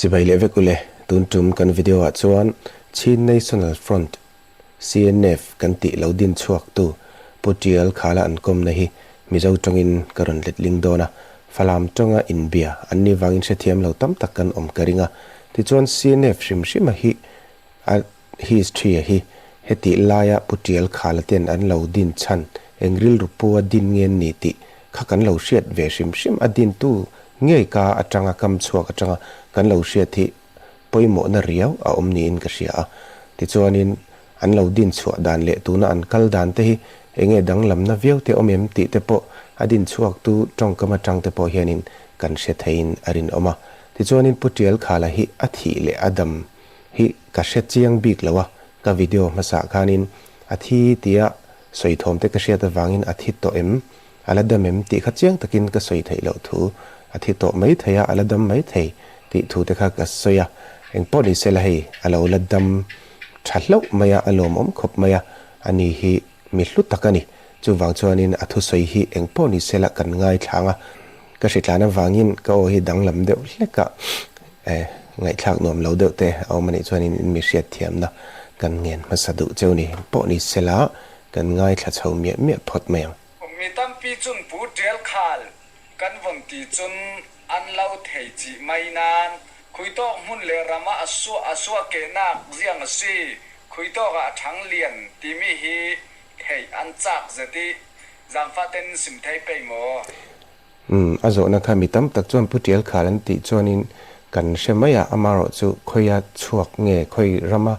Chibai leh vek ule, tun tum kan video ah chuan Chin National Front, CNF, kan tih lo din chhuak tu Pu Tial Khala an kawmna hi Mizo tawngin ka rawn letling dawn a, Falam tawnga inbia an nih vangin hrethiam lo tam tak kan awm ka ring a. Tichuan CNF hrim hrima hi a history-a hi hetih laia Pu Tial Khala ten an lo din chhan eng rilru pu a din nge ni tih kha kan lo hriat ve hrim hrim a dintu ngei ka atanga kam chhuak atanga kan lo hriat hi pawimawhna riau a awm niin ka hria a. Tichuanin an lo din chhuah dan leh tuna an kal dan te hi enge danglamna viau te awm em tih te pawh a din chhuaktu tawngkam atang te pawh hianin kan hre theiin a rinawm a. Tichuanin Pu Tial Khala hi a thih leh a dam hi ka hre chiang bik lo a, ka video hmasa khanin a thi tia sawi thawm te ka hriat avangin a thi tawh em, a la dam em tih kha chiang takin ka sawi theih loh thu, a thi tawh mai thei a, a la dam mai thei tih thu te kha ka sawi a, engpawh ni sela hei a lo la dam tha hlauh mai a, a lawmawm khawp mai a, ani hi mi hlu tak a ni. Chuvang chuanin a thusawi hi engpawh ni sela kan ngaithlang a, ka hritlan avangin ka aw hi danglam deuh hlek a, ngaihthlak nuam lo deuh te a awm a nih chuanin in mi hriatthiamna kan ngen hmasa duh cheu ni. Engpawh ni sela kan ngaithla chho miah miah phawt mai ang. Mi tampi cun Pu Tial Khal kan von ti cun an lo thei chih mai nain khuitawk hmun le ram ah a suahkehnak ziang a si. Khuitawk ah a ṭhang lian timi hi theih an chak zet i zaangfah ten sim thei pei maw? Umm, a zawhna kha mi tam tak chuan Pu Tial Khal an tih chuanin kan hre mai a, amaherawhchu khawia chhuak nge, khawi rama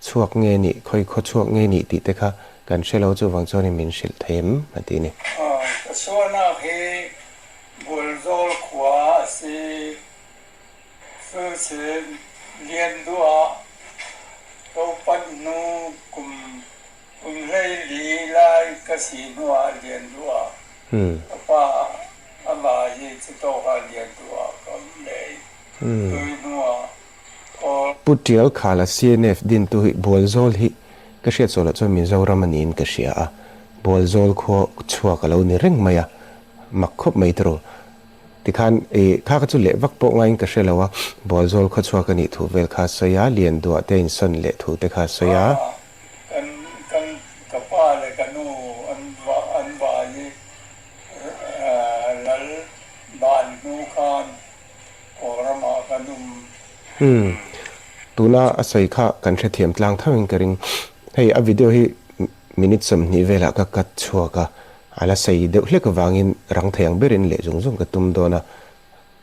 chhuak nge nih, khawi khaw chhuak nge nih tih te kha kan hre lo, chuvang chuanin min hrilh thei em? a ti ni. Ka sualnak hi Bualzawl khua a si. Cucun lian duh ah ka upat hnu kum kum 14 lai ka si hnuah lian duh ah ka pa amah hi cutawk ah lian duh ah ka um lei. Tui hnuah Kawl. Pu Tial Khala CNF dintu hi Bualzawl hi ka hriat sual ah chuan Mizoram a niin ka hria a, Bualzawl khua chhuak a lo ni reng mai a, mak khawp mai tiraw. Tikhan i kha kha chu leh vak pawh ngaiin ka hre lo a, Bualzawl khaw chhuak a nih thu vel kha a sawi a, Lianduah te insawn leh thu te kha a sawi a. Kan kan ka pa leh ka nu an va an vai i lal ban hnu khan Kawlramah kan um. Umm tuna a sawi kha kan hrethiam tlang tho in ka ring. Hei a video hi minute 20 velah ka cut chhuak a, A la sei deuh hlek avangin rang thei ang berin leh zung zung ka tum dawn a,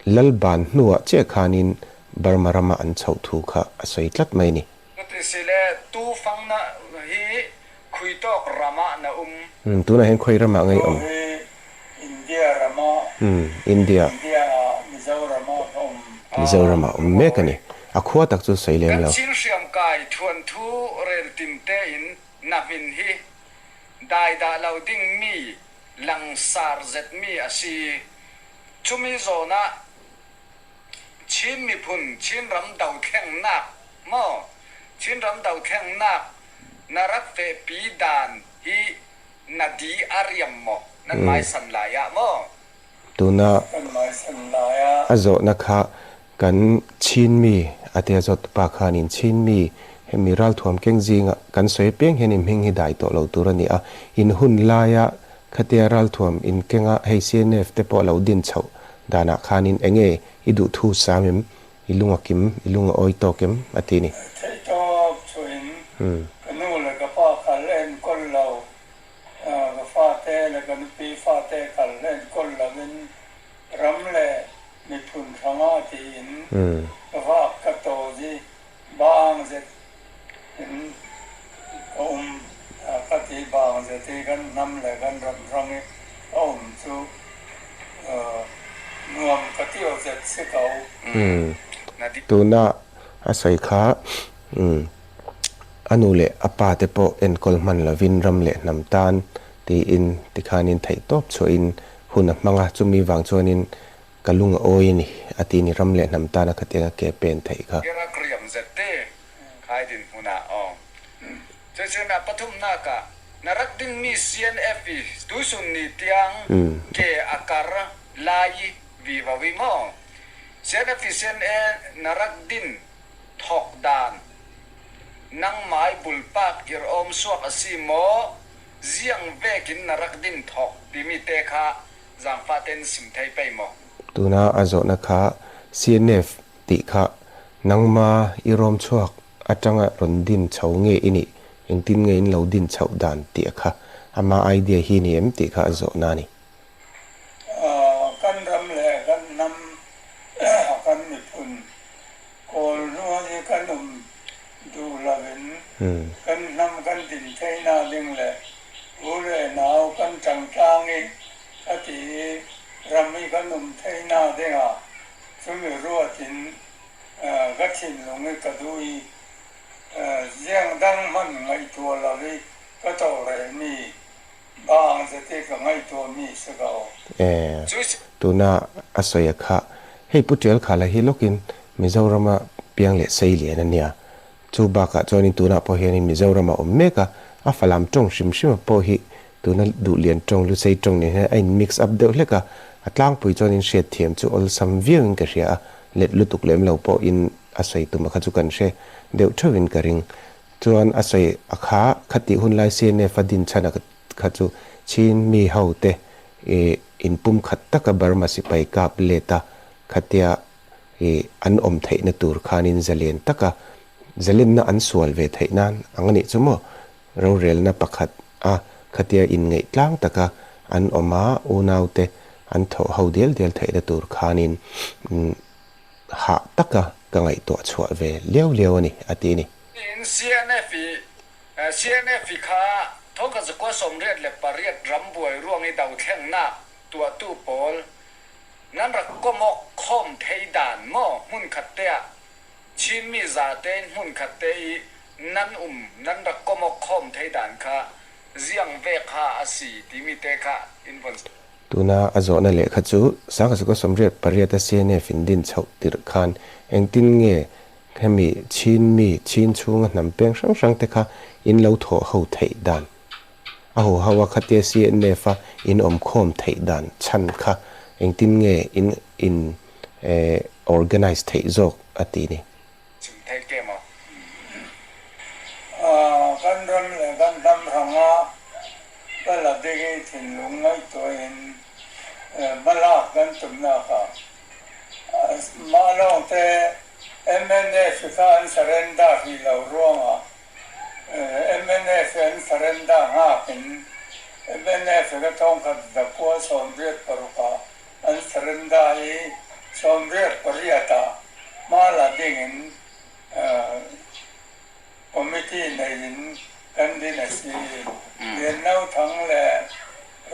Lalban hnuah chiah khanin Burma rama an chhoh thu kha a sawi tlat mai a ni. Chuti si le, tu fangna hi khui tawk ramah na um. Umm, tunah hian khawi ramah ngei awm? Tu hi India ramah. Umm, India. India ah Mizoramah ka awm. Mizoramah awm mek a ni. A khua tak chu sawi lem Kan lo. Chin hriam kai thuan thu rel tin tein na hmin hi Dai dah lo ding mi langsar zet mi a si. Cumi zawn ah Chin miphun Chinram dothlengnak maw Chinram dothlengnak na rak fehpi dan hi na di a riam maw nan maisan lai ah maw? Tuna Kan maisan lai ah. A zawhna kha Kan Chinmi a tia zawt pa khanin Chinmi hemi ralthuam keng zinga kan sawi apiang hian in hming hi dai tawh lo tur a ni a, in hun laia khatia ralthuam in kenga hei CNF te pawh lo din chhoh danah khanin enge i duh thu sam em, i lung a kim, i lung a awi tawk em a ti ni. Theih tawp chuhin ka nu leh ka pa kal enkawl lo, ka fate leh ka nupi fate kal enkawl lovin Ram leh miphun hrangah tiin ka vak ka tawl i bang zet in ka um. Ka ti bang zet i kan hnam leh kan ram hrang i ka um chu nuam ka ti aw zet si ko. Tuna a sawi kha a nu leh a pa te pawh enkawl hman lovin ram leh hnam tan tiin tikhanin theihtawp chhuahin Hun a hmang a, chumi vang chuanin ka lung a awi a ni, a ti ni ram leh hnam tana khatianga ke pen theih kha. Iraq riam zet te khai dinhmunah aw. Cucun a pathumnak ah na rak dingmi CNF i tuisun ni tiang ke a kar lai i vivo i maw? CNF-CNA na rak din thawk dan nangmai bulpak ir-awm suak a si maw, ziang vekin na rak din thawk timi te kha zaangfah tein sim thei pei maw? Tuna a zawhna kha CNF tih kha nangma i rawm chhuak atanga rawn din chho nge i nih, engtin nge in lo din chhoh dan tih a kha ama idea hi ni em tih kha a zawhna a ni. Kan ram leh kan hnam, kan miphun kawl hnuai hi kan awm duh lovin kan hnam kan din theihna ding leh u leh nau kan tangtlang i ka ti i ram hi kan awm theihna dingah chumi ruatin ka thinlung i ka duh i ziang dang hman ngaihtuah lo i ka tawhrel mi Bang zete ka ngaihtuah mi si ko. E, tuna a sawi a kha, hei Pu Tial Khala hi lawkin Mizorama piang leh sei lian a nia. Chu bakah chuanin tunah pawh hianin Mizoram a awm mek a, a falam tawng hrim hrim a pawh hi tuna duhlian tawng, Lusei tawng nen hian a in mix up deuh hlek a, a tlangpui chuanin hriatthiam chu awlsam viauin ka hria a, let lutuk lem lo pawhin a sawi tum a kha chu kan hre deuh theuhin ka ring. Chuan a sawi a kha, khatih hun lai CNF a din chhan a kha chu Chin mi ho te i inpum khat taka Burma sipai kap let a khatia i an awm theihna tur khanin zalen taka zalenna an sual ve theih nan ang a nih chu maw? Rorelna pakhat a khatia inngeih tlang taka an awm a unau te an thawh ho dial dial theihna tur khanin hah taka ka ngaihtuah chhuah ve liau liau a ni, a ti a ni. Tiin CNF i CNF i kha thawngkhat zakua 88 rambuai ruang i dothlengnak tuahtu pawl nan rak kawmawk khawm thei dan maw hmunkhat te ah Chinmi za tein hmunkhat te i nan um nan rak kawmawk khawm thei dan kha ziang ve kha a si timi te kha in von Tuna a zawhna lehkha chu Sangkhat 88 a CNF in din chhoh tirh khan engtin nge hemi Chin mi, Chin chhunga hnam peng hrang hrang te kha in lo thawh ho theih dan, a hu ho a khatia CNF a in awm khawm theih dan chhan kha engtin nge in in organize theih zawk a ti ni. Chim thei ke maw? Kan ram leh kan hnam hranga ka la dik i thinlung ngaihtuahin hmalak kan tumnak ah mah lawngte mnf kha an surrender rih lo ruangah mnf an surrender nghakin mnf ka thawngkhat zakua 86 ah An surrender i 88 ah hma la dingin committee neiin kan din a si. Lianno Thang le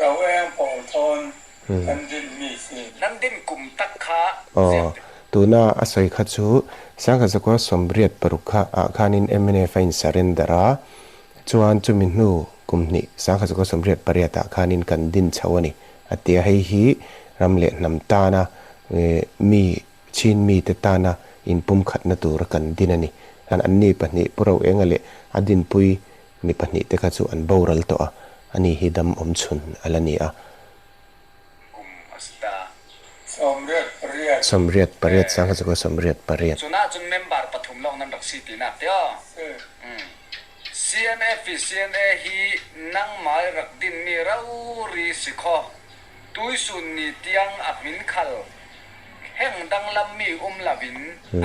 Roeng pawl thawn kan dinmi si. Nan din kum tak kha Aw, ziak te. tuna a sawi kha chu 1986 kha ah khanin mnf a in surrender a, chuan chumi hnu kum hnih 1988 ah khanin kan din chho a ni. A ti a, hei hi ram leh hnam tana mi, Chin mite tana inpumkhatna tura kan din a ni. An anni pahnih Pu Roenga leh a dinpui mi pahnih te kha chu an boral tawh a, ani hi dam awm chhun a la ni a. Kum a si ta. 88. 88, 1988. Chunah cun member pathum lawng nan rak si tinak ti aw. CNF i CNA hi nangmah i rak dinmi rori si kho. Tuisun ni tiang a hmin khal. Heng danglammi um lo in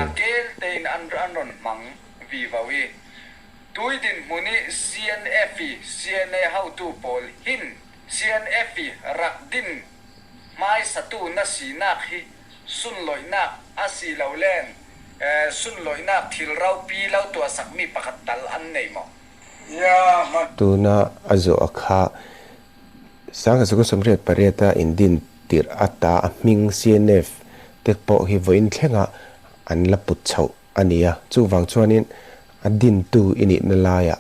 a kel tein an ron hmang vivo i tui dinhmun i CNF i CNA hotu pawl hin CNF i rak din hmaisatu na sinak hi sunlawihnak asi lo len Sunlawihnak thil ropi lo tuahsakmi pakhat tal an nei maw? Tuna a zawh a kha 1988 a indin tirh ata a hming CNF te pawh hi vawiin thlengah an la put chhoh a ni a. Chuvang chuanin a dintu i nihna laiah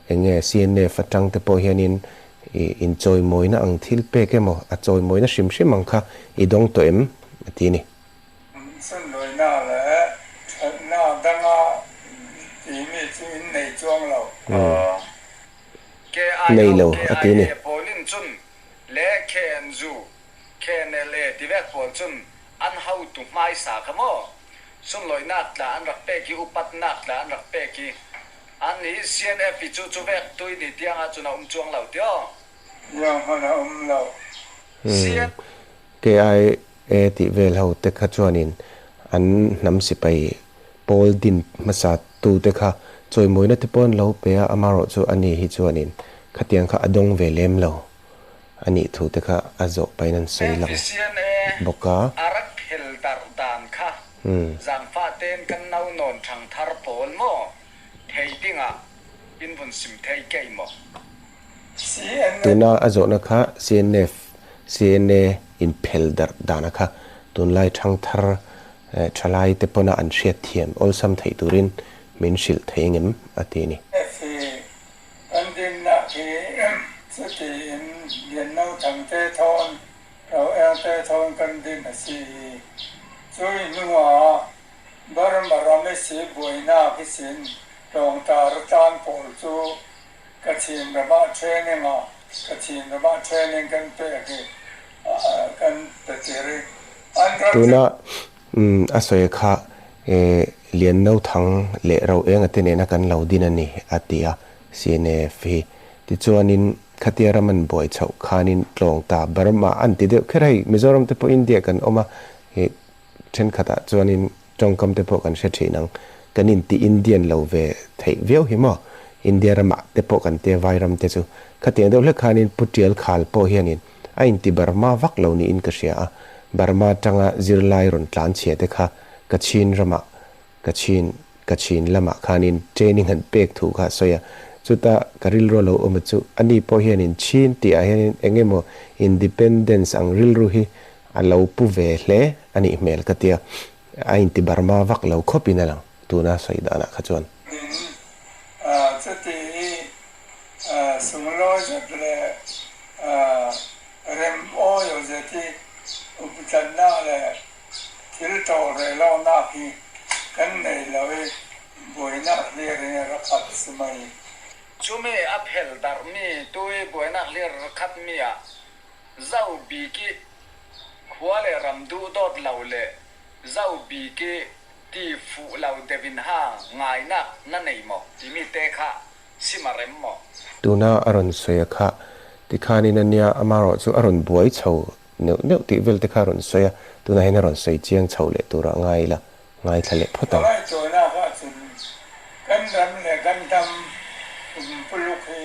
eng nge CNF atang te pawh hianin i inchawimawina ang thil pek emaw a chawimawina hrim hrim ang kha i dawng tawh em? a ti a ni. Sunlawihna leh thatna danga timi chu in nei chuang lo. Nei lo a ti ni. KIO, KIA pawlin chun leh KNU, KNLA ti vek pawl chun an. An hotu hmaisa kha maw? Sunlawinak tla an rak pek i upatnak tla an rak pek i an nih CNF i cu cu vek tui ni tiang ah cun a um chuang lo ti aw. Tiang hmanh a um lo. CN. KIA tih vel ho te kha chuanin an hnam sipai pawl din hmasa tu te kha chawimawina te pawh an lo pe a, amarawh chu ani hi chuanin khatiang kha a dawng ve lem lo. A nih thu te kha a zawh pahin an sawi lang FCNA bawk a. a rak phel darh dan kha zaangfah tein kan no nawn ṭhangthar pawl maw thei dingah in vun sim thei kei maw? CNA. Tuna a zawhna kha CNF, CNA in phel darh dana kha tunlai ṭhangthar ṭhalai te pawna an hriatthiam awlsam theih turin min hrilh thei ngem a ti a ni. FC Kan dinnak hi cutiin Lianno Thangte thawn, Ro Engte thawn kan din a si i, cui hnu ah Burma ram i si buainak hi sin tlawngtar caan pawl cu Kachin ram ah training ah Kachin ram ah training kan pek i kan petir i an rak Tuna a sawi kha Lianno Thang leh Ro Enga te nena kan lo din a ni, a ti a, CNF hi. Tichuanin khatia ram an buai chhoh khanin tlawng ta Burma an ti deuh kher hei, Mizoram te pawh India kan awm a, hei thenkhatah chuanin tawngkam te pawh kan hre thin ang, kan inti Indian lo ve theih viau hi maw, India ramah te pawh kan tia Vairam te chu. Khatiang deuh hlek khanin Pu Tial Khal pawh hianin A inti Burma vak lo niin ka hria a, Burma atanga zirlai rawn tlan chhia te kha Kachin ramah, Kachin, Kachin lamah khanin training an pek thu kha a sawi a. Chuta ka rilru a lo awm a chu, ani pawh hianin Chin tihah hianin eng emaw independence ang rilru hi a lo pu ve hle a nih hmel ka tia, a inti Burma vak lo khawpin a lang tuna sawi danah kha chuan. Din chuti i Sunglawi zet leh rem awi zet hi uptlannak leh thil tawlrelawknak hi kan nei lo i buainak hlir in a rak khat si mai. Cumi a phel darhmi tu i buainak hlir a rak khatmi ah zoh bik i khua le ram duhdawt lo le zoh bik i ti fuh lo deuh in ha ngainak na nei maw timi te kha Sim a rem maw? Tuna a rawn sawi a kha tikhanin a nia, amarawh chu a rawn buai chho neuh neuh tih vel te kha a rawn sawi a, tunah hian a rawn sawi chiang chho leh turah ngai ila, ngaithla leh phawt ang. Ka ngaihtuahnak ahcun kan ram le kan hnam pumpuluk hi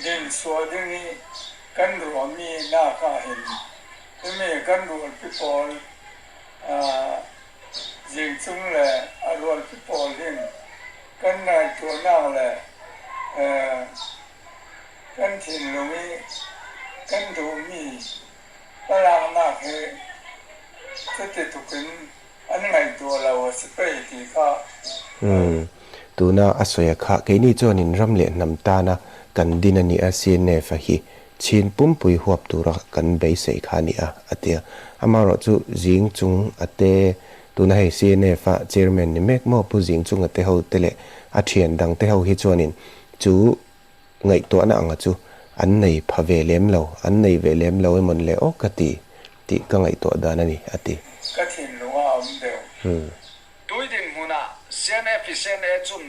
dinsuah ding i kan ruahmi nak ahhin himi kan rualpi pawl zingcung le a rualpi pawl hin Kan ngaihtuahnak le kan thinlung i kan duhmi hmalaknak hi cuti tuk in an ngaihtuah lo a si pei ti kha. Tuna a sawi a kha keini chuanin ram leh hnam tana kan din a nih a CNF a hi Chin pumpui huap tura kan beisei kha a ni a, a ti a. Amaherawhchu zing chung a te Tuna hei CNF a chairman ni mek maw Pu Zingchunga te ho te leh a thian dang te ho hi chuanin chu ngaihtuahna anga chu an nei pha ve lem lo, an nei ve lem lo emawn le aw ka ti tih ka ngaihtuah dan a ni, a ti. Ka thinlung a awm deuh. Tui dinhmunah CNF i CNA chun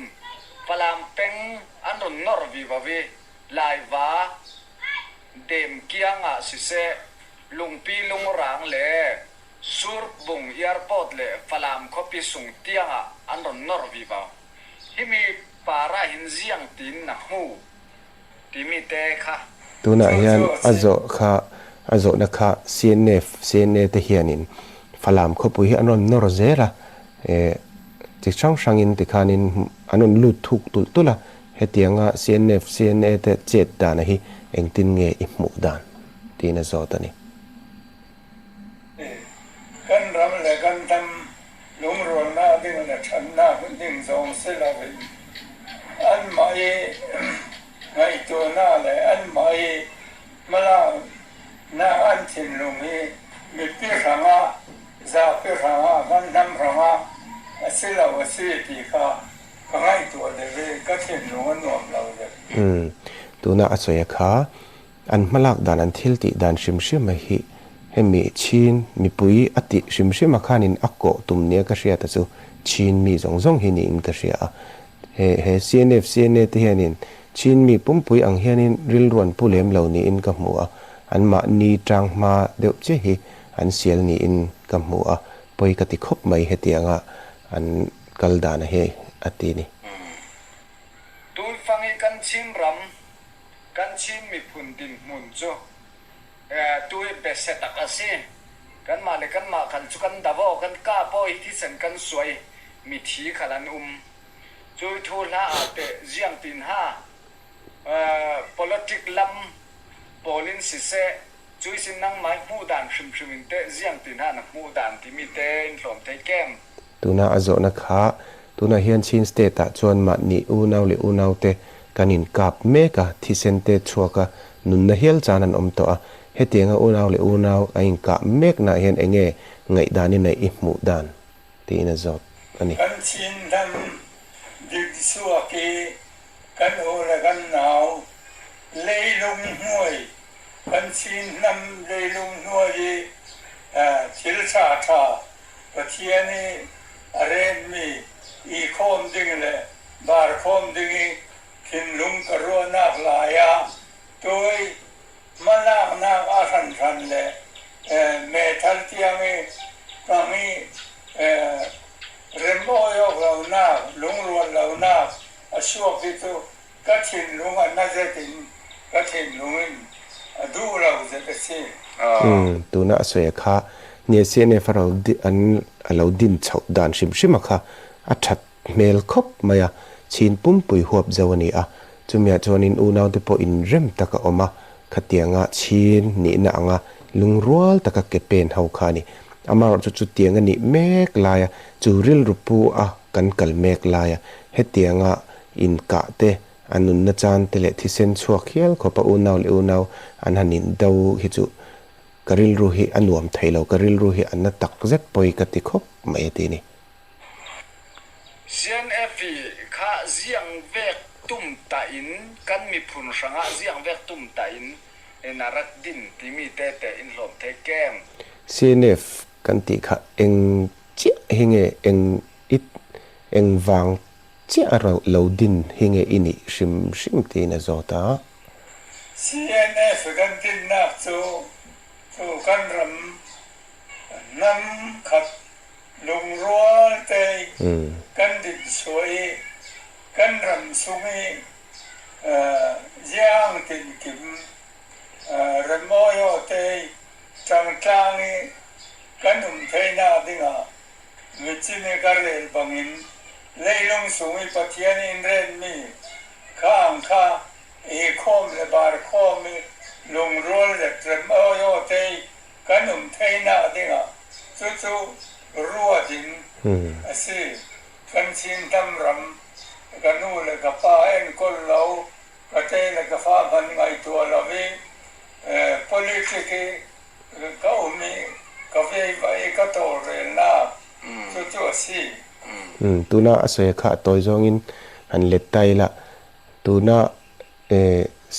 Falam peng an rawn nawr vivo i Laiva dem kiangah siseh Lungpi lungrang le Surbung Airport le Falam khuapi sung tiangah an rawn nawr vivo. Himi par ah hin ziang tiin na hmu timi te kha. Tunah hian a zawh kha a zawhna kha CNF, CNA te hianin Falam khawpui hi an rawn nawr zel a, chi hrang hrangin tikhanin an rawn lut thuk tulh tulh a, hetianga CNF, CNA te chet dana hi engtin nge i hmuh dan tiin a zawt a ni. Kan ram le kan hnam lungrualnak ding le ṭhannak ding zong si loin anmah i ngaihtuahnak le anmah i hmalaknak an thinlung hi mipi hrangah, zapi hrangah, kan hnam hrangah a si lo a si ti kha ka ngaihtuah deuh i ka thinlung a nuam lo deuh. Tuna a sawi a kha An hmalak dan, an thil tih dan hrim hrim a hi Hemi Chin mipui a tih hrim hrim a khanin a kawh tum nia ka hriat a chu Chin mi zawng zawng hi niin ka hria a. He he CNF, CNA te hianin Chin mi pumpui ang hianin rilru an pu lem lo niin ka hmu a, anmahni tang hma deuh chiah hi an sial niin ka hmu a, pawi ka ti khawp mai hetianga an kal dan a hi a ti ni. Tuifang i kan Chin ram, kan Chin miphun dinhmun chu Tui bese tak a si. Kanmah le kanmah khal cu kan davo, kan ka paoh hi thisen kan suai, mithi khal an um. Cui thu hla ah teh ziang tin ha politic lam pawl in siseh, cui sin nangmah hi hmuh dan hrimhrim in teh ziang tin ha na hmuh dan timi te in hlawm thei kem. Tuna a zawhna kha tunah hian Chin State ah chuan mahni unau leh unaute kan inkap mek a, thisen te chhuak a, nunna hial chan an awm tawh a. Hetianga unau leh unau a inkah meknaah hian enge ngaihdan i neih i hmuh dan? tiin a zawt a ni. Kan Chin hnam dik chhuak i kan u le kan nau leilung hnuai, kan Chin hnam leilung hnuai i thil tha tha Pathian i a renmi i khawm ding le bar khawm ding i thinlung ka ruahnak lai ah tui hmalaknak a hranhran le meithal tiang i hmang i rem awi awk lonak, lungrual lonak a chuak hi cu ka thinlung a na zet in ka thinlung in a duh lo zet a si. Umm tuna a sawi a kha nia CNF a ro an a lo din chhoh dan hrim hrim a kha a that hmel khawp mai a, chhin pumpui huap zo a ni a, chumiah chuanin unaute pawh inrem tak a awm a, khatianga chhin nihna anga lungrual taka ke pen ho kha a ni. Amaherawhchu chutiang a nih mek laia chu rilru pu a kan kal mek laia hetianga inkah te, a nunna chan te leh thisen chhuak hial khawpa unau leh unau an han indo hi chu ka rilru hi a nuam thei lo, ka rilru hi a na takzet pawi ka ti khawp mai a ti a ni. CNF kha ziang vek tum ta in kan miphun hrangah ziang vek tum ta in na rak din timi te te in hlawm thei kem. CNF kan tih kha eng chiah hi nge eng it eng vang chiah a lo din hi nge i nih hrim hrim tiin a zawt a. CNF kan dinnak cu cu kan ram hnam khat Lungrual te kan dinchuah i kan ram chung i ziang tinkim remawi te ṭangtlang i kan um theinak dingah michin i ka rel bangin leilung chung i Pathian inn renmi khang kha i khawm le bar khawm i lungrual le remawi te kan um theinak dingah cucu ruah ding a si. Kan Chin hnam ram ka nu le ka pa enkawl lo, ka te le ka fa hmanh ngaihtuah lo i politic i ka um i ka veiva i ka tawlrelnak cucu a si. Tuna a sawi kha a tawi zawngin han let ta ila tuna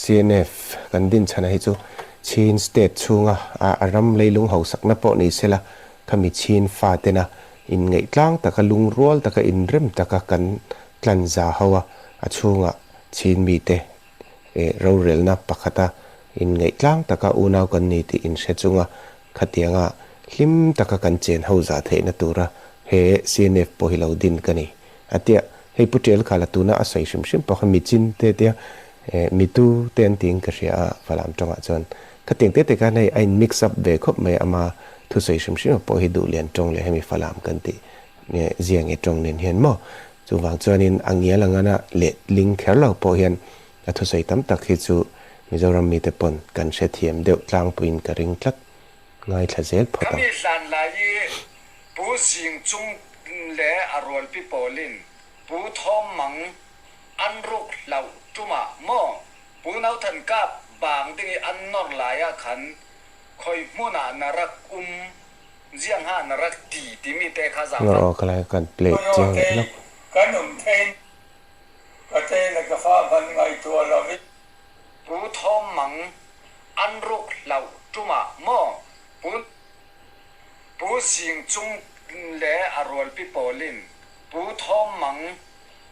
CNF kan din chhana hi chu Chin state chhunga a ram leilung hausakna pawh ni sela khami Chin fa tena inngeih tlang taka lungrual taka inrem taka kan tlan za ho a, a chhunga Chin mite rorelna pakhata inngeih tlang taka unau kan ni tih inhre chunga khatianga hlim taka kan chen ho za theihna tura he CNF pawh hi lo din ka ni. A tia, hei Pu Ṭel kha la tuna a sawi hrim hrim pawh kha mi chin te tia mi tu te an tiin ka hria a Falam ṭawngah chuan khatiang te te khan hei a in mix up ve khawp mai a ama thusawi hrim hrim a pawh hi duhlian ṭawng leh hemi Falam kan tih nge zia nge ṭawng nen hian maw chuvang chuanin a ngial ang ana letling kher lo pawh hian a thusawi tam tak hi chu Mizoram mite pawn kan hrethiam deuh tlangpuiin ka ring tlat. Ngaithla zel phawt ang. Khami hlan lai i Pu Zing Cung le a rualpi pawlin Pu Thawm Mang an ruk hlauh tum ah maw Pu No Than Kap bang ding i an nawr lai ah khan khoi hmun ah na rak um ziang ha na rak ti timi te kha zaangfah Aw ka lai kan play chiang leh lawk. Kan um thein ka te le ka fa hmanh ngaihtuah lo in. Pu Thawm Mang an ruk hlauh tum ah maw Pu Pu Pu Zing Cung le a rualpi pawl in Pu Thawm Mang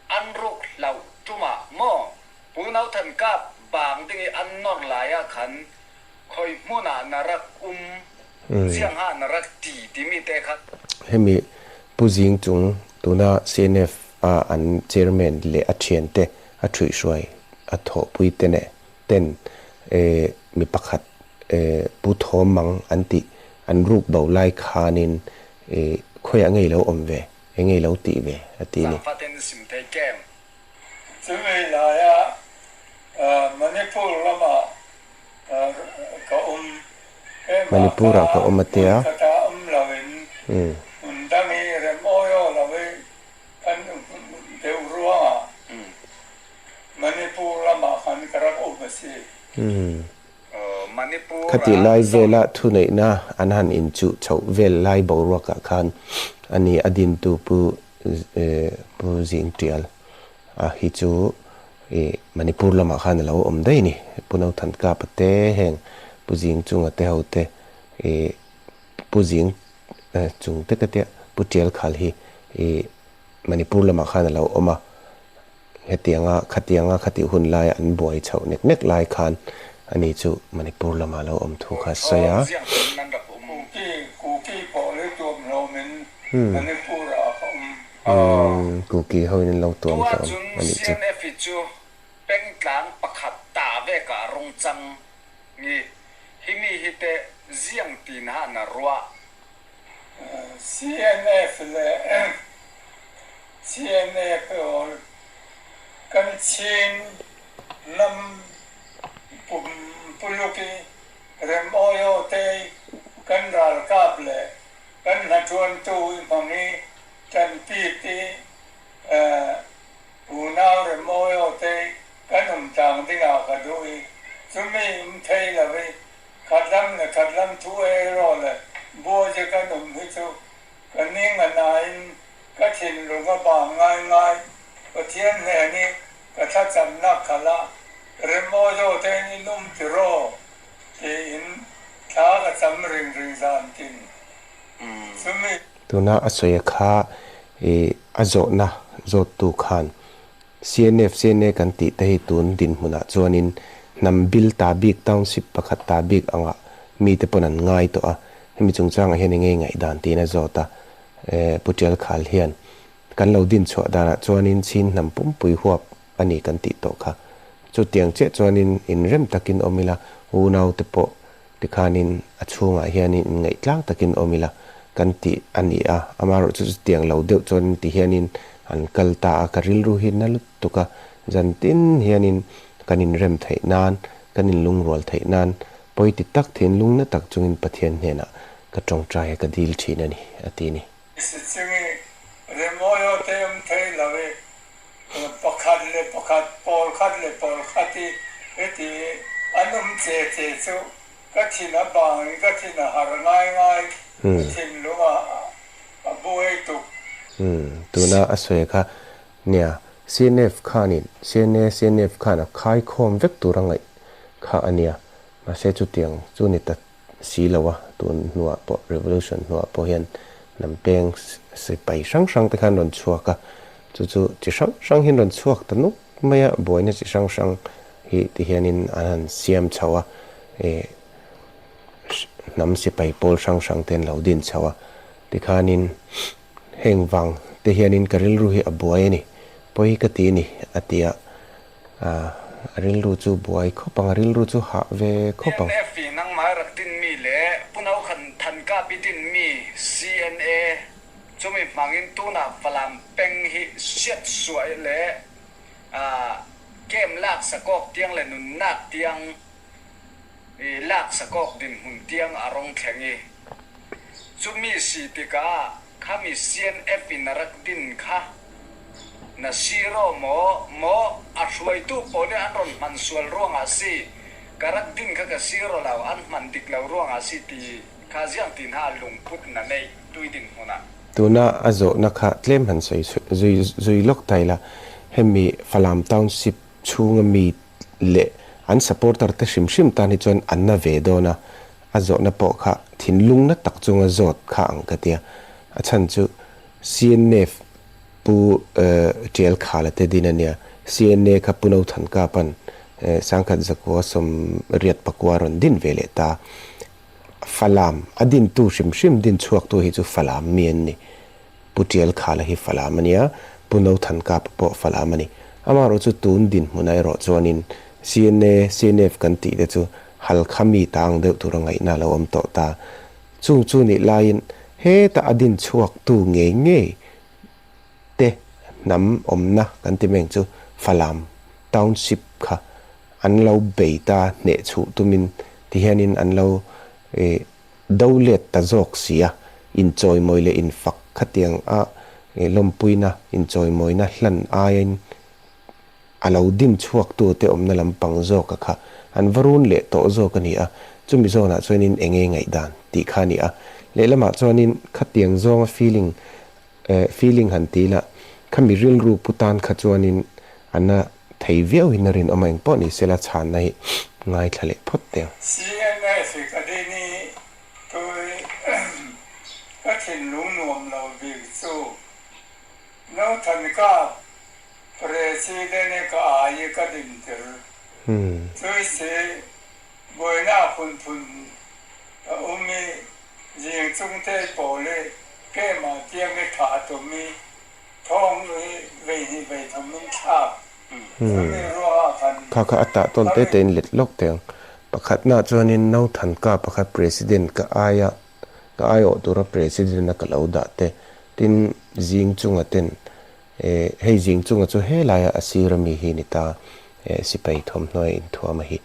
an ruk hlauh ṭum ah maw Pu No Than Kap baang ding i an nawr lai ah khan khoi hmun ah na rak um, ziang ah na rak ṭi timi te kha. Hemi Pu Zing Cung tuna CNF a an chairman leh a ṭhiante a ṭhuihhruai a thawhpui te neh ten mi pakhat Pu Thawm Mang an tih an ruk bo lai khanin khawiah ngei lo awm ve, eng ngei lo tih ve a ti ni. Zangfat in sim thei kem. Chumi laia Manipur lama ka awm keimah Manipur ah ka awm a tia. Hmun khatah awm loin hmun dang hi rem awi aw lo i kan deuh ruangah Manipur lamah khan ka rak um a si. Khatih lai vela thuneihna an han inchuh chhoh vel lai boruakah khan a ni a dintu Pu Pu Zingtial a hi chu Manipur lamah khan a lo awm daih a ni. Pu Nothankapa te heng Pu Zingchunga te ho te Pu Zing chung te ka tia Pu Tialkhal hi Manipur lamah khan a lo awm a. Hetianga khatianga khatih hun laia an buai chhoh nek nek lai khan ani chu Manipur lamah lo awm thu kha a sawi a. Umm Kuki hoin an lo tuam hlawm a nih chu. CNF le CNA pawl kan Chin ram pumpuluk i rem awiaw te kan ralkap le kan hnaṭuantu i hmang i ṭanpit i unau rem awiaw te kan um tlang dingah ka duh i cumi um thei lo i Khatlam le khatlam thu erawh le buaia kan um hi chu ka ning a nain ka thinlung a bang ngaingai. Pathian hnen i ka thlacamnak kha lah remaw zaw tein in um ti raw tiin thla ka cam ringring zan tin. Chumi. Tuna a sawi kha i a zawhna zawttu khan CNF, CNA kan tih te hi tun dinhmunah chuanin hnam bil ta bik, township pakhat ta bik angah mite pawn an ngai tawh a, hemi chungchangah hian enge ngaihdan tiin a zawt a, Pu Tialkhal hian kan lo dinchhuah danah chuanin Chin hnam pumpui huap a ni kan tih tawh kha. Chutiang chiah chuanin inrem takin awm ila, unaute pawh Tikhanin a chhungah hianin inngaih tlang takin awm ila kan tih a ni a, amaherawhchu chutiang lo deuh chuan ti hianin an kal ta a, ka rilru hi na lutuk a, zan tin hianin kan inrem theih nan, kan inlungrual theih nan pawi ti tak thinlung na tak chungin Pathian hnenah ka tawngtai a, ka dil thin a ni, a ti ni. Sichungi remawi aw te awm thei lo i, pakhat leh pakhat, pawl khat leh pawl khat i heti i an awm che che chu ka thin a bang in ka thin a har ngai ngai, ka thinlung a a buai tuk. Umm, tuna a sawi kha nia, CNF khanin, CNA, CNF khan a khaikhawm vek tur a ngaih kha a nia, mahse chutiang chu ni ta si lo a, tun hnuah pawh revolution hnuah pawh hian hnam peng sipai hrang hrang te khan rawn chhuak a, chu chu chi hrang hrang hian rawn chhuak ta nuk mai a, buaina chi hrang hrang hi ti hianin an han siam chho a, ih hnam sipai pawl hrang hrang te an lo din chho a, tikhanin heng vang te hianin ka rilru hi a buai a ni, pawi ka ti a ni a ti a. A rilru chu buai khawp ang, a rilru chu hah ve khawp ang. CNF i nangmah rak dinmi le Pu No Khan Than Kap i dinmi CNA cumi hmangin tunah Falam peng hi siat suai le kem lak sakawk tiang le nunnak tiang i lak sakawk dinhmun tiang a rong thleng i cumi si tikah Khami CNF in a rak din kha na si rawh maw? Maw a hruaitu pawl nih an rawn hman sual ruangah si, ka rak din kha ka si rawh lo, an hman dik lo ruangah si ti kha ziang ti hna lungput na neih tui dinhmun ah. Tuna a zawhna kha tlem han sawi zui zui lawk ta ila, hemi Falam Township chhunga mi leh an supporter te hrim hrim tan hi chuan an na ve dawn a, a zawhna pawh kha. thinlung na tak chunga zawt kha ang ka tia. A chhan chu CNF Pu Tial Khala te din a nia. CNA kha Pu Nothan Kapa'n Sangkhat Zakua 84 rawn din ve leh ta. Falam a dintu hrim hrim din chhuaktu hi chu Falam mi an ni. Pu Tial Khala hi Falam a nia, Pu Nothan Kapa pawh Falam a ni. Amaherawh chu tun dinhmunah erawh chuanin CNA, CNF kan tih te chu Halkha mi ta ang deuh tura ngaihna a lo awm tawh ta. Chung chu nih laiin heta a din chhuaktu ngei ngei te hnam awmna kan ti meng chu Falam Township kha an lo bei ta hneh chhuh tumin tihianin an lo do let ta zawk si a, inchawimawi leh infak khatiang a lawmpuina inchawimawina hlan aiin A lo din chhuaktu te awmna lampang zawka kha an va run leh tawh zawk a ni a, chumi zawnah chuanin eng nge ngaihdan tih kha a ni a. Lehlamah chuanin khatiang zawnga feeling eh feeling han ti ila, khami rilru pu tan kha chuanin a na thei viau in a rinawm a, engpawh ni sela chhanna hi ngaithla leh phawt teh ang. CNF i ka din i tui ka thinlung nuam lo bik chu Nothankap President ka ai i ka dinter. Cuisi buainak phunphun a um i zingcung te pawl i keimah tiang i thah a tum i thong i veihnih veithum in thlak. Cumi ruangah khan Kha kha a tah tawn te tein let lawk teh ang. Pakhatna chuanin Nothanka pakhat President ka aia ka aiawh tura President a ka lo dah te. Tin, zing chunga ten Eh, hei zing chunga chu helaia a sir ami hi ni ta, eh, sipai thawmhnaw a inthuam a hi.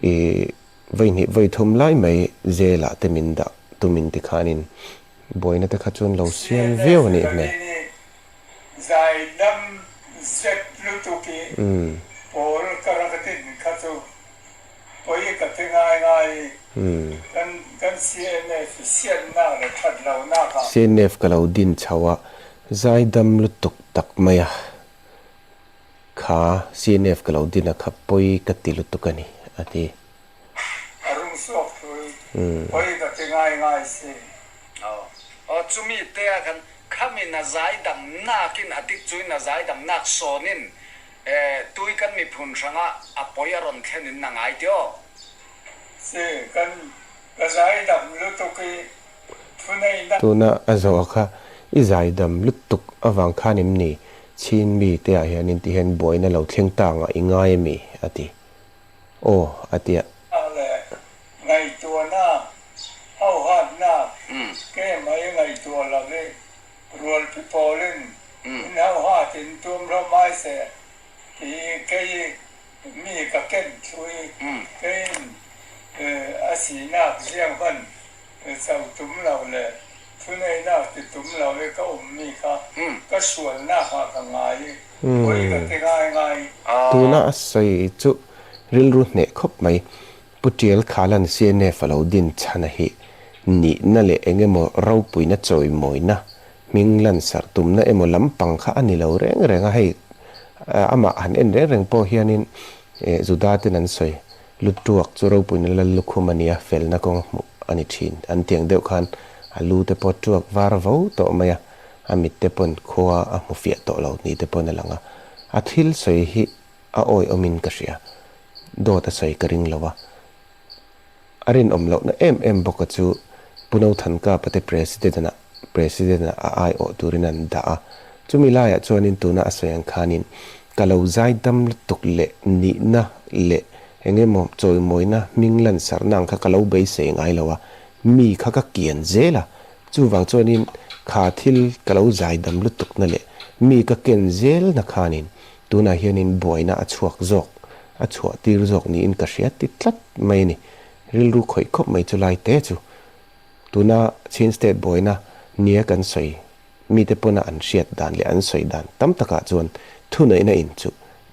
Ih, vawi hnih vawi thum lai mai jail ah te min dah tumin tikhanin buaina te kha chuan lo siam viau a nih hmel. Zaidam zet lutuk i pawl ka rak din kha chu pawi ka ti ngai ngai i kan kan CNF siannak le that lonak ah. CNF ka lo din chho a, Zaidam lutuk tak mai a, kha CNF ka lo din a kha pawi ka ti lutuk a ni, a ti. A rung suak thui, pawi ka ti ngai ngai si. Aw, aw chumi te ah khan khamin a zaidam nakin a dik chuin a zaidam nak sawnin tui kan miphun hrangah a pawi a rawn thlen in a ngai tih aw. Si, kan ka zaidam lutuk i Tuna a zawh kha i zaidam lutuk avang khan em ni? Chin mi te ah hianin ti hian buaina lo thleng ta angah i ngai ami? a ti. Aw, a ti a. Le ngaihtuahnak, hauhatnak, kemah i ngaihtuah lo i rualpi pawlin in hauhat in tuam hlawm ai seh ti i kei i mi ka ken thlu i keiin a sinak ziang hmanh Co tum lo le thuneinak ti tum lo i ka ummi kha ka sualnak ah ka ngai i poi ka ti ngaingai. Tuna a sawi chu rilru hneh khawp mai. Pu Tial Khalan CNF a lo din chhan a hi nihna leh eng emaw ropuina chawimawina hming lansarh tumna emaw lampang kha a ni lo reng reng a, hei amah han en reng reng pawh hianin Juda ten an sawi Lutuak chu ropuina lal lukhum a nia, felna kawng a hmuh a ni thin. An tiang deuh khan a lu te pawh tuak var vo tawh mai a, a mit te pawn khua a hmu fiah tawh lo ni te pawn a lang a. A thil sawi hi a awihawmin ka hria. Dawt a sawi ka ring lo a. A rinawm lohna em em bawka chu Pu Nothankapa te President-ah President-ah a aiawh turin an dah a. Chumi laiah chuanin tuna a sawi ang khanin ka lo zaidam lutuk leh nihna leh eng emaw chawimawina hming lansarhna ang kha ka lo beisei ngai lo a, mi kha ka kian zel a. Chuvang chuanin kha thil ka lo zaidam lutukna leh mi ka ken zelna khanin tunah hianin buaina a chhuak zawk, a chhuah tir zawk niin ka hria ti tlat mai a ni. Rilru khawih khawp mai chu lai te chu. Tuna Chin State buaina nia kan sawi mite pawna an hriat dan leh an sawi dan tam takah chuan thuneihna in chu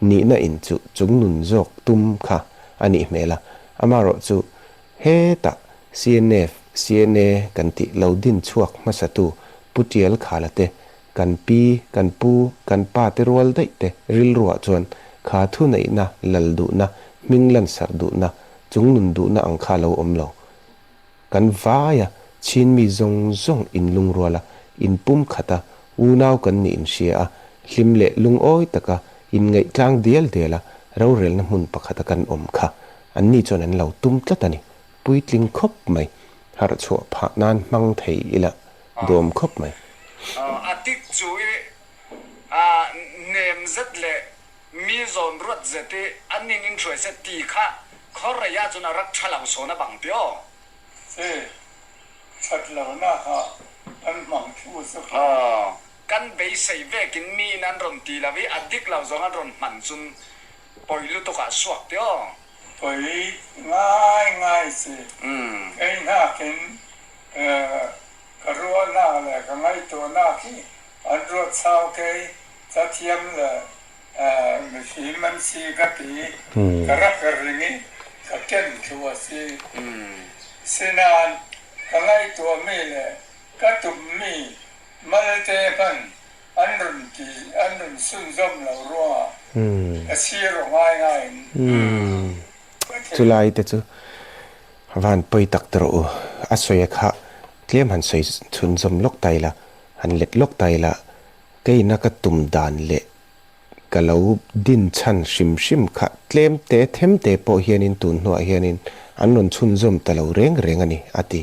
nihna in chu chungnun zawk tum kha a nih hmel a, amaherawh chu hetah CNF, CNA kan tih lo din chhuak hmasatu Pu Tial Khala te, kan pi, kan pu, kan pa te rual daih te rilruah chuan kha thuneihna lal duhna, hming lansarh duhna, chungnun duhna ang kha a lo awm lo. Kan vaia Chin mi zawng zawng inlungrual a, inpumkhat a, unau kan nih inhria a, hlim leh lungawi taka inngaih tlang dial dial a, rorelna hmun pakhata kan awm kha anni chuan an lo tum tlat a ni. Puitling khawp mai, harh chhuah phah nan hmang thei ila duhawm khawp mai. A tik chu i nem zet leh mi zawn ruat zet i an ning in hruai se ti kha khaw rei ah cun a rak tha lo sawn a bang ti aw. Se, that lo na kha an hmang thu chu kha. Aw, kan beisei vekin mi in an rawn ti lo i a dik lo zawng an rawn hman cun pawi lutuk ah suak ti aw. Pawi ngai ngai si. Kei hnakin ka ruahnak le ka ngaihtuahnak hi an ruat chau kei cathiam le mifim an si ka ti. Ka rak ring i ka ken thlu a si. Sinain ka ngaihtuahmi le ka tummi malte hmanh an run ti an run sunzawm lo ruangah ka sir ngaingai in ka thei. Chulai te chu van pawi tak ti rawh u. A sawi a kha tlem han sawi chhunzawm lawk ta ila, han let lawk ta ila, keina ka tum dan leh ka lo din chhan hrim hrim kha tlem te them te pawh hianin tun hnuah hianin an rawn chhunzawm ta lo reng reng a ni, a ti.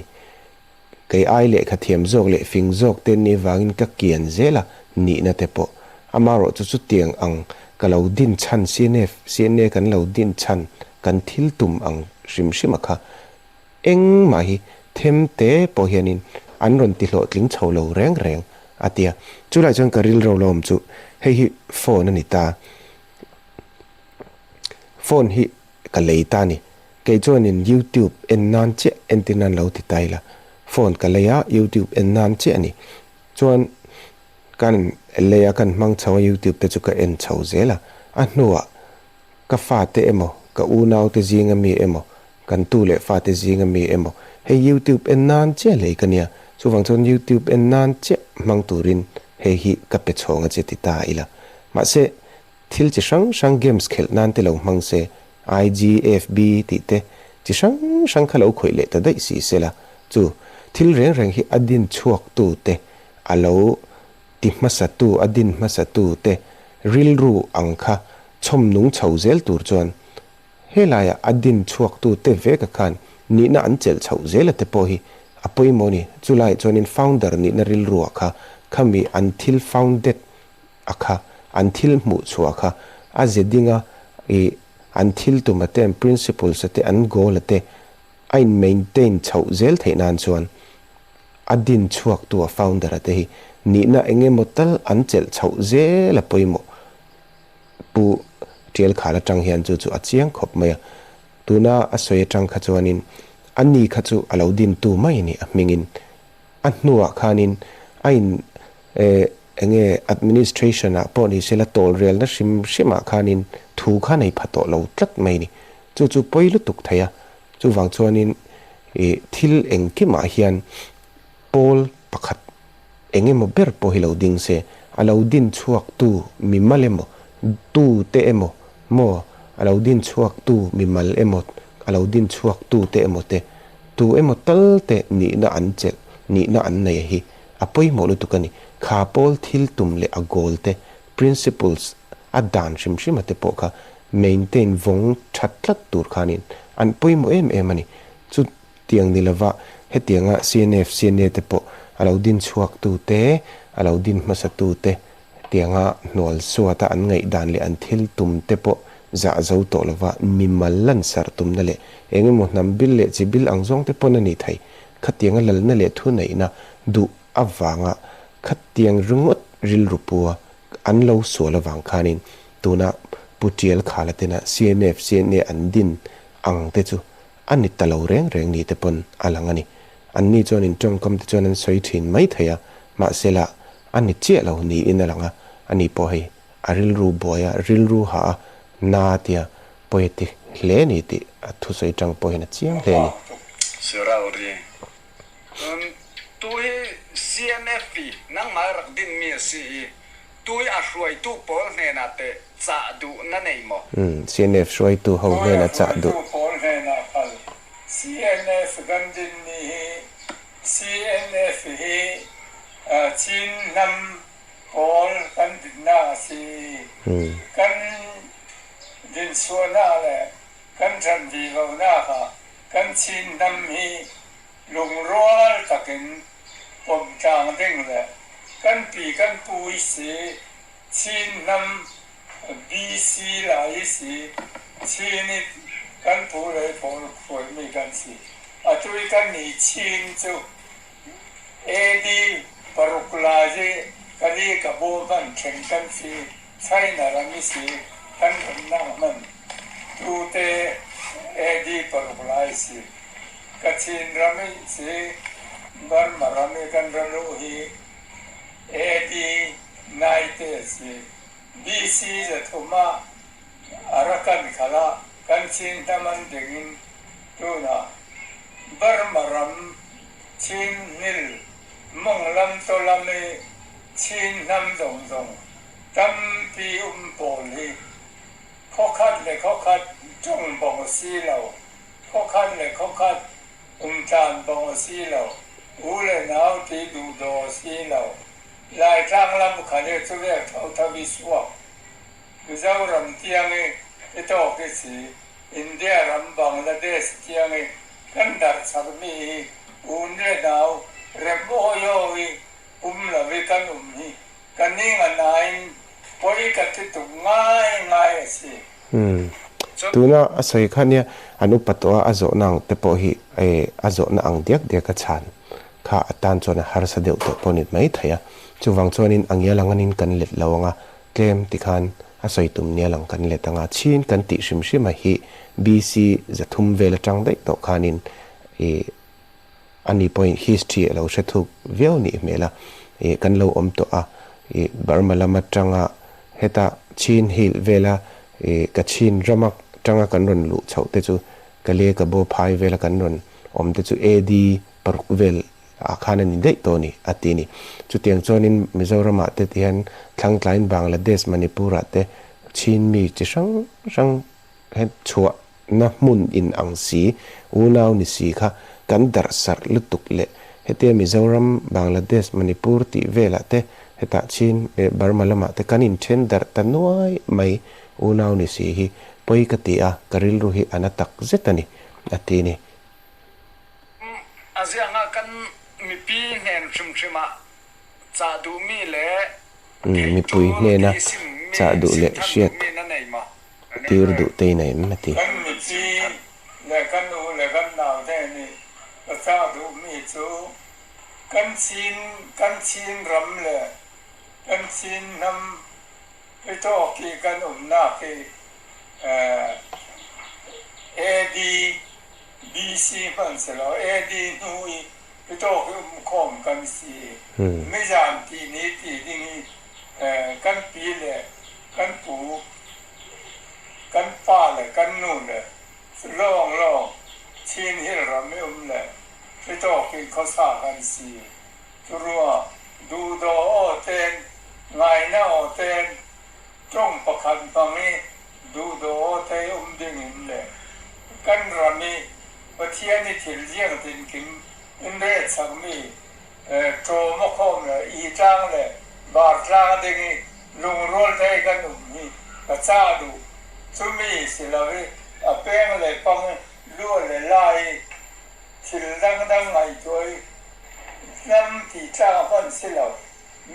Kei ai lehkha thiam zawk leh fing zawk te ni vangin ka kian zel a nihna te pawh. Amarawh chu chutiang ang ka lo din chhan CNF, CNA kan lo din chhan kan thil tum ang hrim hrim a kha engmah hi them te pawh hianin an rawn ti hlawhtling chho lo reng reng a ti a. Chulai chuan ka rilro la awm chu hei hi phone a ni ta. Phone hi Ka lei ta ni. Kei chuanin YouTube en nan chiah entir nan lo ti ta ila. Phone ka lei a, YouTube en nan chiah a ni. Chuan kan lei a, kan hmang chho a, YouTube te chu ka en chho zel a. A hnuah ka fate emaw, ka unaute zinga mi emaw, kan tu leh fate zinga mi emaw, hei YouTube en nan chiah lei ka nia. Chuvang chuan YouTube en nan chiah hmang turin hei hi ka pe chhawng a che ti ta ila. Mahse, Thil chi hrang hrang games khelh nan te lo hmang se, IG, FB tih te chi hrang hrang kha lo khawih leh ta daih si sela, chu thil reng reng hi a din chhuak tu te, a lo ti hmasa tu, a din hmasa tu te rilru ang kha chhawm nung chho zel tur chuan helaiah a din chhuak tu te veka khan nihna an chelh chhoh zel a te pawh hi a pawimawh a ni. Chulaiah chuanin founder nihna rilruah kha khami an thil founded a kha, an thil hmuh chhuah kha a ze ding a, ih an thil tum a te, an principles a te, an goal a te a in maintain chhoh zel theih nan chuan a din chhuak tu a founder a te hi nihna eng emaw tal an chelh chhoh zel a pawimawh. Pu Tial Khal atang hian chu chu a chiang khawp mai a, tuna a sawi atang kha chuanin a ni kha chu a lo din tu mai a ni a hmingin a hnuah khanin a in eh enge administration ah pawh ni sela tawl relna hrim hrim ah khanin thu kha nei pha tawh lo tlat mai ni. Chu chu pawi lutuk thei a, chuvang chuanin ih thil engkimah hian pawl pakhat engemaw ber pawh hi lo ding se, a lo din chhuak tu mimal emaw tu te emaw maw a lo din chhuak tu mimal emaw a lo din chhuak tu te emaw te Tu emaw tal te nihna an chelh, nihna an nei hi a pawimawh lutuk a ni. Kha pawl thil tum leh a goal te, principles, a dan hrim hrim a te pawh kha maintain vawng that tlat tur khanin an pawimawh em em a ni. Chutiang ni lova hetianga CNF, CNA te pawh a lo din chhuak tu te, a lo din hmasa tu te Hetianga hnual suata an ngaihdan leh an thil tum te pawh zah zo tawh lova mimal lansarh tumna leh eng emaw hnam bil leh chi bil ang zawng te pawn a ni thei. Khatianga lalna leh thuneihna duh avanga khatiang ringawt rilru pua an lo sual avang khanin tuna Pu Tial Khala tena CNF, CNA an din ang te chu a ni ta lo reng reng ni te pawn a lang a ni. Anni chuan in tawngkam te chuan an sawi thin mai thei a, mahsela a ni chiah lo niin a lang a, ani pawh hei a rilru buai a, rilru hah a, na tia pawi a ti hle ni tih a thusawi tang pawh hian a chiang hle a ni. Siralri, Cun tu hi CNF i nangmah i rak dinmi a si i tu hi a hruaitu pawl hnenah teh cah duh na nei maw? CNF hruaitu ho hnenah cah duh. Hruaitu pawl hnenah kal. CNF kan dinmi hi CNF hi Chin hnam pawl kan dinnak a si. Kan dinchuahnak le kan ṭan vivonak ah kan Chin hnam hi lungrual takin pom tlang ding le kan pi kan pu i si Chin hnam BC lai i si Chin i kan pu le pawl hruaimi kan si. Atu i kan i Chin cu AD paruk lai i kan i ka bu hmanh thleng kan si. China ram i si kan umnak hmanh tute AD paruk lai si. Kachin ram i si Burma ram i kan ra luh hi AD naite a si. BC 300 ah Arakan khal ah kan Chin hnam ding in tun ah Burma ram Chin Hill monglam tolam i Chin hnam zong tampi um pawl hi khuakhat le khuakhat ṭong bong a si lo, khuakhat le khuakhat umtlan bong a si lo, u le nau ti duhdaw a si lo. Laitlang lam kha le cu vek thotho i suak. Mizoram tiang i i tawk i si, India ram Bangladesh tiang i kan darh chapmi hi un le nau rem awiaw i um lo i kan um hi ka ning a nain poi ka ti tuk ngaingai a si. Tuna a sawi kha nia an upa tawh a, a zawhna ang te pawh hi a zawhna ang diak diak a chhan kha a tan chuan a harsa deuh tawh pawh a ni mai thei a. Chuvang chuanin a ngial ang anin kan let lo ang a, tlem tikhan a sawi tum nial ang kan let ang a. Chin kan tih hrim hrim a hi BC 300 vel atang daih tawh khanin i ani pawhin history a lo hre thuk viau nih hmel a, ih kan lo awm tawh a, ih Burma lam atanga heta Chin Hill vela ih Kachin rama tanga kan rawn luh chhoh te chu Kale Kabo phai vela kan rawn awm te chu AD paruk vel ah khan a ni daih tawh a ni a ti a ni. Chutiang chuanin Mizoramah te hian thlangtlain Bangladesh, Manipur ah te Chin mi chi hrang hrang he chhuah na hmun in ang si, unau ni si kha kan darh sarh lutuk leh hetia Mizoram, Bangladesh, Manipur tih velah te hetah Chin leh Burma lamah te kan inthen darh ta nuai mai unau ni si hi pawi ka ti a, ka rilru hi a na tak zet a ni, a ti ni. A ziangah kan mipi hnen hrimhrim ah cah duhmi le theih Mipui tul hnena ti simmi chah duh sim leh than hriat duhmi na nei maw? tir duh te in a em a ti. Kan mipi le kan u le kan nau te nih ka cah duhmi cu kan Chin kan Chin ram le kan Chin hnam pitawk i kan umnak hi AD BC hmanh si lo AD hnu i pitawk i um khawm kan si. Mizan ti ni ti ding i kan pi le kan pu, kan pa le kan nu le lawnglawng Chin Hill ram i um le titawk i khuasa kan si. Cu ruangah duhdaw aw tein, ngaina aw tein, ṭong pakhat hmang i duhdaw aw te um dingin le kan ram i Pathian i thil ziangtin kim in relchakmi ṭawm a khawm le i tlang le bar tlang ding i lungrual te kan um hi ka cah duh. Cumi si lo i a peng le pang lua le la i thil dangdang ngaihtuah i hnam ti tlang hmanh si lo.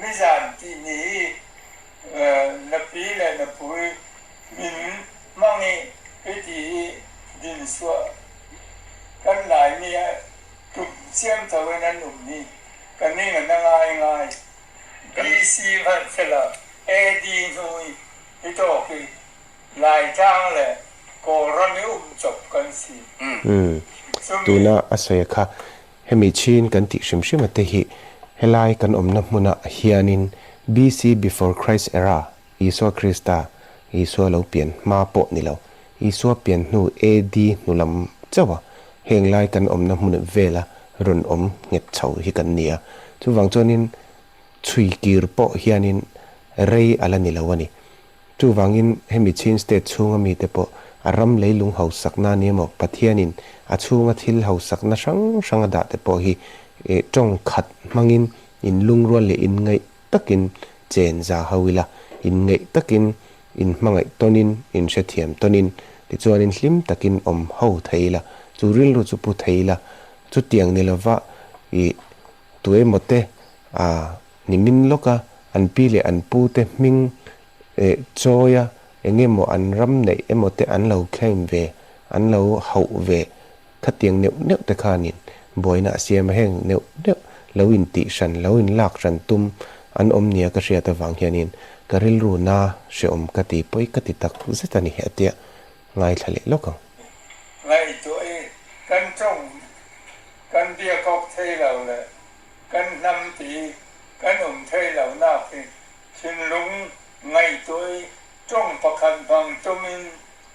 Mizan ti ni i na pi le na pu i min hmang i hiti i din suah kan Laimi ah tum ciamco in an um hi ka ning a na ngaingai. BC hmanh sila AD hnu i hitawk i Laitlang le Kawlram i um cop kan si. Cumi Tuna a sawi kha hemi Chin kan tih hrim hrim a te hi helai kan awmna hmunah hianin BC before Christ era Isua Krista Isua lo pian hma pawh ni lo Isua pian hnu AD hnu lam chauh a heng lai kan awmna hmun vela rawn awm nghet chho hi kan ni a. Chuvang chuanin chhui kir pawh hianin rei a la ni lo a ni. Chuvangin hemi Chin State chhunga mite pawh a ram leilung hausakna a ni emaw, Pathianin a chhunga thil hausakna hrang hrang a dah te pawh hi tawng khat hmangin inlungrual leh inngaih takin chen za ho ila, inngaih takin inhmangaih tawnin, inhrethiam tawnin, tichuanin hlim takin awm ho thei ila, chu rilru chu pu thei ila, chutiang ni lova i tuemaw te a nimin lawka an pi leh an pu te hming chawi a eng emaw an ram neih emaw te an lo claim ve, an lo hauh ve khatiang neuh neuh te khanin buaina a siam a, heng neuh neuh lo intih hran, lo inlak hran tum an awm nia ka hriat avang hianin ka rilru na hreawm ka ti pawi ka ti tak zet a ni a tia ngaithla leh lawk ang. Ngaihtuah i kan tawng kan biakawk thei lo leh kan hnam ti kan awm thei lo nak hi thinlung ngaihtuah i tawng pakhat hmang tumin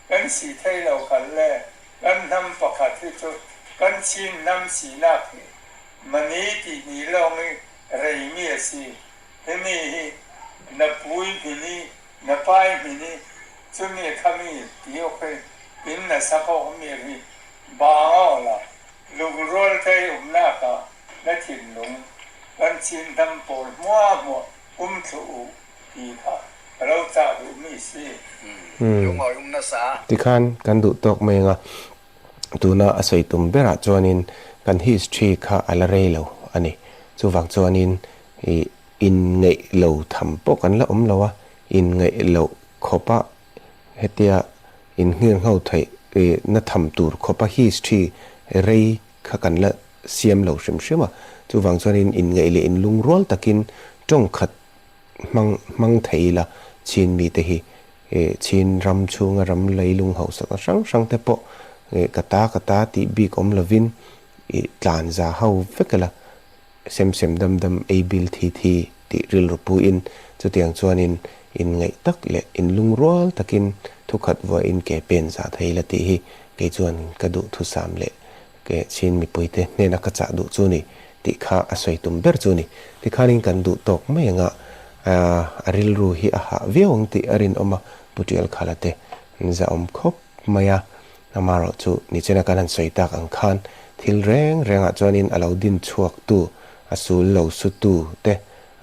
kan si thei lo kal le kan hnam pakhat hi chu kan Chin hnam sinak hi mani tih ni lawng i rei mi a si. Himi hi na pui hmin i na pai hmin i chumi khami ti awk hi inn na sak awk mi hi bang aw la lungrual thei umnak ah na thinlung kan Chin hnam pawl hmuahhmuah um thlu u ti kha ka lo cah duh mi si. Lungawi um nasa. Tikhan kan duh tawk mai anga tuna a sawi tum berah chuanin kan history kha a la rei lo a ni. Chuvang chuanin ih inngeih lo tham pawh kan la awm lo a, inngeih loh khawpa hetia innghirngho theih ih na tham tur khawpa history rei kha kan la siam lo hrim hrim a. Chuvang chuanin inngeih leh inlungrual takin tawng khat hmang hmang thei ila Chin mite hi Chin ram chhunga ram leilung hausakna hrang hrang te pawh ka ta ka ta tih bik awm lovin tlan za ho vek ila sem sem dam dam ei bil thi thi tih rilru puin chutiang chuanin inngaih tak leh inlungrual takin thukhat vuahin ke pen za thei ila tih hi kei chuan ka duhthusam leh Ke Chin mipuite hnena ka chah duh chu ni tih kha a sawi tum ber chu ni. Tikhanin kan duh tawk mai anga a rilru hi a hah viau ang tih a rinawm a, Pu Tial Khala te an zahawm khawp mai a. Amaherawh chu nichina kan han sawi tak ang khan thil reng rengah chuanin a lo din chhuak tu, a sul lo su tu te,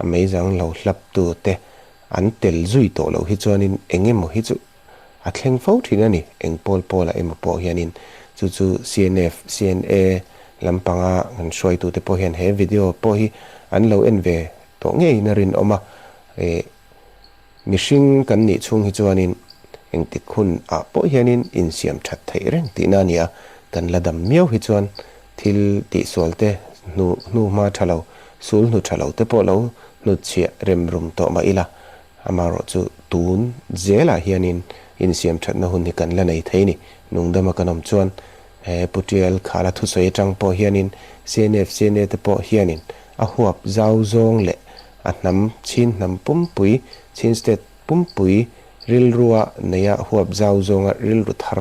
a meizang lo hlap tu te an tel zui tawh loh hi chuanin eng emaw hi chu A thleng fo thin a ni, eng pawl pawlah emaw pawh hianin chu chu CNF, CNA lampanga kan hruaitute pawh hian he video pawh hi an lo en ve tawh ngeiin a rinawm a, eh mihring kan nih chhung hi chuanin engtik hun ah pawh hianin insiam that theih reng tihna a ni a, kan la dam miau hi chuan thil tihsual te hnu hnuhma tha lo, sul hnu tha lo te pawh lo hnutchhiah rem rum tawh mah ila Amaherawh chu tun zelah hianin insiam thatna hun hi kan la nei thei ni. Nungdama kan awm chuan he Pu Tial Khala thusawi atang pawh hianin CNF, CNA te pawh hianin a huap zau zawng leh a hnam Chin hnam pumpui, Chin State pumpui rilrua neia huap zau zawnga rilru thar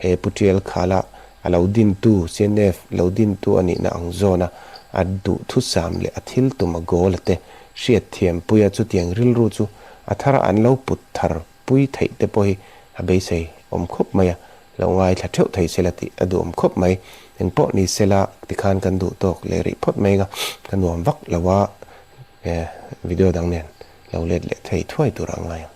he Pu Tial Khala a lo dintu, CNF lo dintu a nihna ang zawna a duhthusam leh a thil tum a goal a te Hriatthiampuia chutiang rilru chu a thara an lo put thar pui theih te pawh hi a beisei awm khawp mai a, lo ngaithla theuh thei sela tih a duhawm khawp mai. Engpawh ni sela tikhan kan duh tawk leh rih phawt mai anga ka nuam vak lo a, video dang nen lo let leh thei thuai tur a ngai ang.